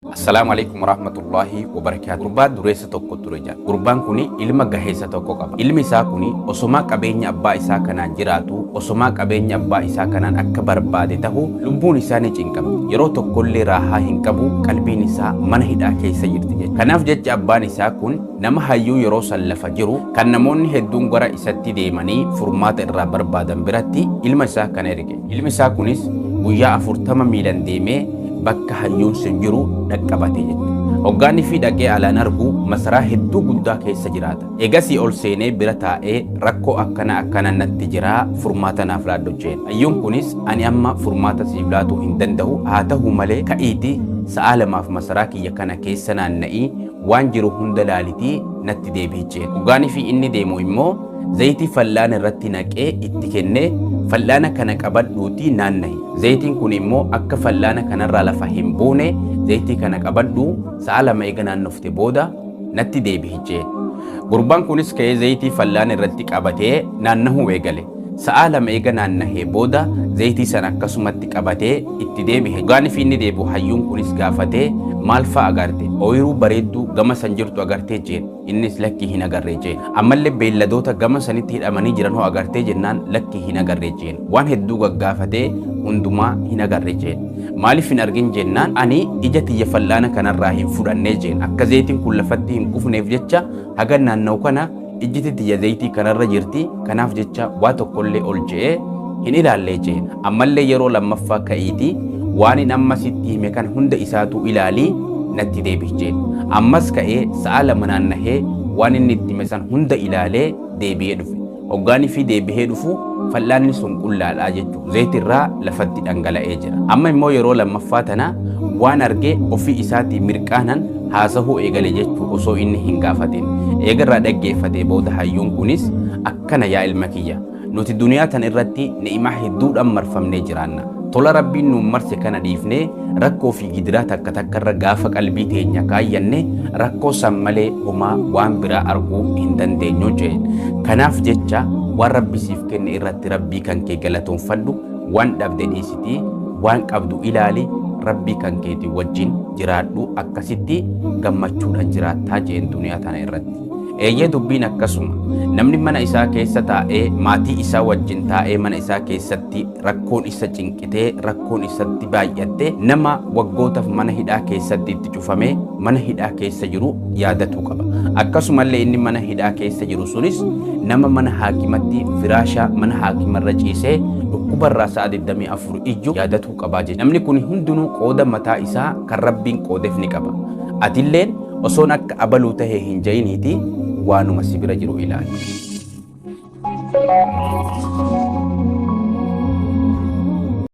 Assalaamu alaikum warahmatullahi wabarakaatu. Gurbaa dureessa tokko ture jira. Gurbaan kuni ilma gaheessa tokko qaba. Ilmi isaa kuni osomaa qabeenya abbaa isaa kanaan jiraatu, osomaa qabeenya abbaa isaa kanaan akka barbaade tahu lubbuun isaa ni cinqamti. Yeroo tokkollee raahaa hin qabu, qalbiin isaa mana hidhaa keessa jirti jechuudha. Kanaaf jecha abbaan isaa kun nama hayyuu yeroo san lafa jiru kan namoonni hedduun gara isatti deemanii furmaata irraa barbaadan biratti ilma isaa kana erge. Ilmi isaa kunis guyyaa 40 miilan deemee bakka hayyuun sun jiru dhaqqabate jechuudha. Hoggaanii fi dhaqee alaan argu masaraa hedduu guddaa keessa jiraata. Egasii ol seenee bira taa'ee rakkoo akkana akkana natti jiraa furmaata naaf laadhu jeen. Hayyuun kunis ani amma furmaata siif laatuu hin danda'u, haa ta'u malee ka'iitii sa'a lamaaf masaraa kiyya kana keessa naanna'ii waan jiru hunda laalitii natti deebi'i jeen. Hoggaanii fi inni deemu immoo zayitii fal'aana irratti naqee itti kennee fal'aana kana qabadhuutii naanna'i. Zayitiin kun immoo akka fal'aana kanarraa lafa hin buune zayitii kana qabadhu sa'a 2 eega naannofte booda natti deebi'i jeen. Gurbaan kunis ka'ee zayitii fal'aana irratti qabatee naannahuu eegale. Sa'a 2 eega naannahee booda zayitii sana akkasumatti qabatee itti deebi'e. Hoggaanii fi inni deebi'u hayyuun kunis gaafatee maal fa'a agarte? Ooyiruu bareedduu gama san jirtu agartee jeen. Innis lakkii hin agarre jeen. Ammallee beelladoota gama sanitti hidhamanii jiran hoo agartee jennaan lakkii hin agarre jeen. Waan hedduu gaggaafatee hundumaa hin agarre jeen. Maaliif hin argin jennaan ani ija tiyya fal'aana kanarraa hin fudhannee jeen. Akka zayitiin kun lafatti hin kufneef jecha haga naanna'u kana ijjiti tiyya zayitii kanarra jirti, kanaaf jecha waa tokkollee ol je'ee hin ilaallee jeen. Ammallee yeroo lammaffaa ka'iitii waanin amma sitti hime kana hunda isaatuu ilaalii natti deebi'i jeen. Ammas ka'ee sa'a 2 naannahee waan inni itti hime san hunda ilaalee deebi'ee dhufe. Hoggaanii fi deebihee dhufu fal'aanni sun qullaadha jechuudha. Zayiti irraa lafatti dhangala'ee jira. Amma immoo yeroo lammaffaa tana waan arge ofii isaatii mirqaanan haasahuu eegale jechuu osoo inni hin gaafatin. Eega irraa dhaggeeffatee booda hayyuun kunis akkana yaa ilma kiyya, nuti duniyaa tana irratti ni'imaa hedduudhaan marfamnee jiraanna. Tola Rabbiin nuun marse kana dhiifnee rakkoo fi gidiraa takka takkarra gaafa qalbii teenya kaayyanne rakkoo san malee homaa waan biraa arguu hin dandeenyu jeen. Kanaaf jecha waan Rabbi siif kenne irratti Rabbii kan kee galatoonfadhu, waan dhabde dhiisitii waan qabdu ilaali, Rabbii kan keetii wajjin jiraadhu, akkasitti gammachuudhaan jiraattaa jeen duniyaa tana irratti. Eeyyee, dubbiin akkasuma. Namni mana isaa keessa taa'ee maatii isaa wajjin taa'ee mana isaa keessatti rakkoon isa cinqitee rakkoon isatti baay'atte nama waggootaaf mana hidhaa keessatti itti cufamee mana hidhaa keessa jiru yaadatuu qaba. Akkasumallee inni mana hidhaa keessa jiru sunis nama mana haakimatti firaasha mana haakimarra ciisee dhukkubarraa sa'a 24 iyyu yaadatuu qabaa jechuudha. Namni kun hundinuu qooda mataa isaa kan Rabbiin qoodeef ni qaba. Atilleen osoon akka abaluu tahe hin ja'iniiti waanuma si bira jiru ilaali.